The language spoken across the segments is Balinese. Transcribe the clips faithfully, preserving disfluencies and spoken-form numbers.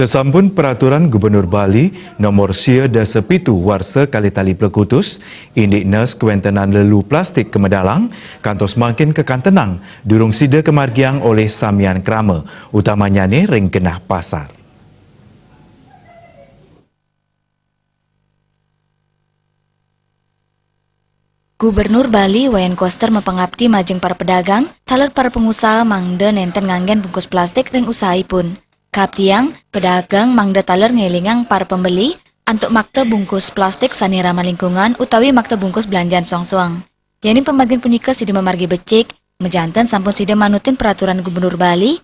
Sasampun peraturan Gubernur Bali nomor sia dasa pitu warsa kalih tali plekutus, indik nes kawentenan lelu plastik kamedalang, kantos mangkin kakantenang durung sida kamargiang olih samian krama, utamanyane ring genah pasar. Gubernur Bali Wayan Koster mapangapti majeng para pedagang, taler para pengusaha mangda nenten nganggen bungkus plastik ring usahaipun. Kaaptiang, pedagang mangda taler ngelingang para pembeli antuk makta bungkus plastik sane ramah lingkungan utawi makta bungkus belanjaan soang-soang. Yening pamargin punika sida mamargi becik, majanten sampun sida manutin peraturan Gubernur Bali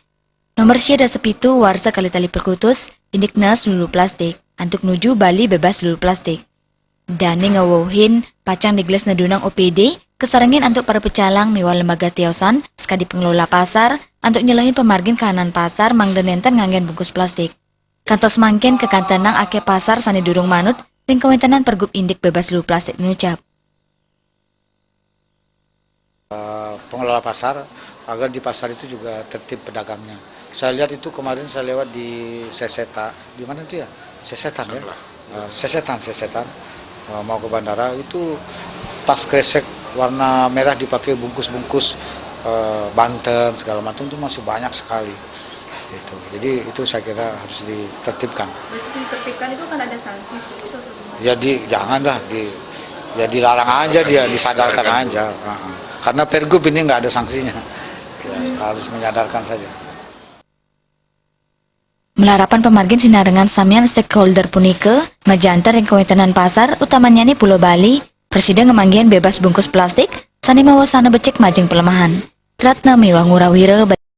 nomor sia dasa pitu warsa kalih tali plekutus, indik nes lulu plastik, antuk nuju Bali bebas lulu plastik. Dane ngwewehin pacang digelis nedunang O P D, kasarengin antuk para pecalang miwah lembaga tiosan sakadi pengelola pasar antuk nyelehin pamargin kahanan pasar mangda nenten nganggen bungkus plastik. Kantos mangkin kakantenang akeh pasar sane durung manut ring kawentenan pergub indik bebas lulu plastik nucap. Eh, pengelola pasar agar di pasar itu juga tertib pedagangnya. Saya lihat itu kemarin saya lewat di Seseta, di mana itu ya? Sesetan ya? Eh, Sesetan, Sesetan. Eh, mau ke bandara itu tas kresek warna merah dipakai bungkus-bungkus eh, banten segala macam itu masih banyak sekali. Gitu. Jadi itu saya kira harus ditertibkan. Berarti ditertibkan itu kan ada sanksi seperti itu atau gimana? Ya di jangan dah di ya dilarang aja dia disadarkan aja. Heeh. Karena pergub ini nggak ada sanksinya. Ya, harus menyadarkan saja. Malarapan pamargin sinarengan samian stakeholder punika, majanten ring kawentenan pasar, utamanyane Pulau Bali, prasida ngamanggihin bebas bungkus plastik, sane mawasana becik majeng pelemahan. Ratna miwah Ngurah Wira